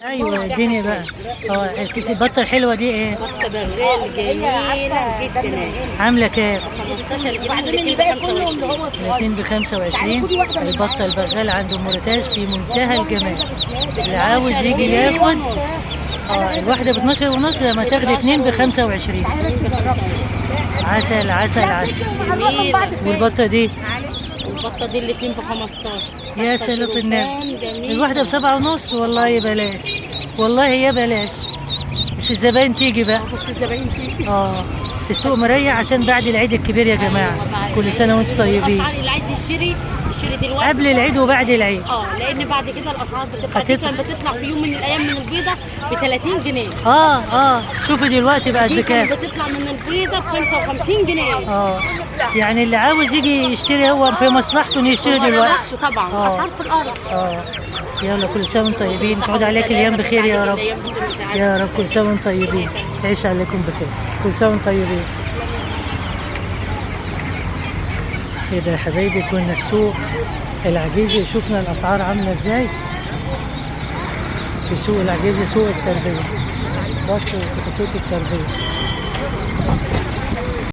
ايوه اديني بقى. البطة الحلوة دي ايه؟ بطه بغال جميلة جدا. عامله كام؟ 15 جنيه. وبعدين الباقي كله اللي هو الصغير. 2 ب 25. البطة البغال عند ام ريتاج في منتهى الجمال. اللي عاوز يجي ياخد الواحدة ب 12 ونص، لما تاخد 2 ب 25. عسل عسل عسل. والبطه دي؟ البطة دي الاثنين ب 15. يا سلام النبي. الواحدة ب7.5. والله بلاش، والله يا بلاش، بس الزباين تيجي بقى. بس الزباين تيجي. السوق مريح عشان بعد العيد الكبير يا جماعة. أيوة. كل سنة وانتم طيبين. الاسعار اللي عايز يشتري يشتري دلوقتي قبل العيد وبعد العيد. لان بعد كده الاسعار بتبقى دي كانت بتطلع في يوم من الايام من البيضة ب 30 جنيه. شوفي دلوقتي بقت بكام. بتطلع من البيضة ب 55 جنيه. يعني اللي عاوز يجي يشتري هو في مصلحته انه يشتري دلوقتي. طبعا اسعار في الارض. يلا كل سنة وانتم طيبين، تعود عليك الايام بخير يا رب. يا رب كل سنة وانتم طيبين، تعيش عليكم بخير، كل سنة وانتم طيبين. كده يا حبايبي كنا في سوق العجيزي وشفنا الاسعار عامله ازاي في سوق العجيزي، سوق التربية، بط وخطوط التربية.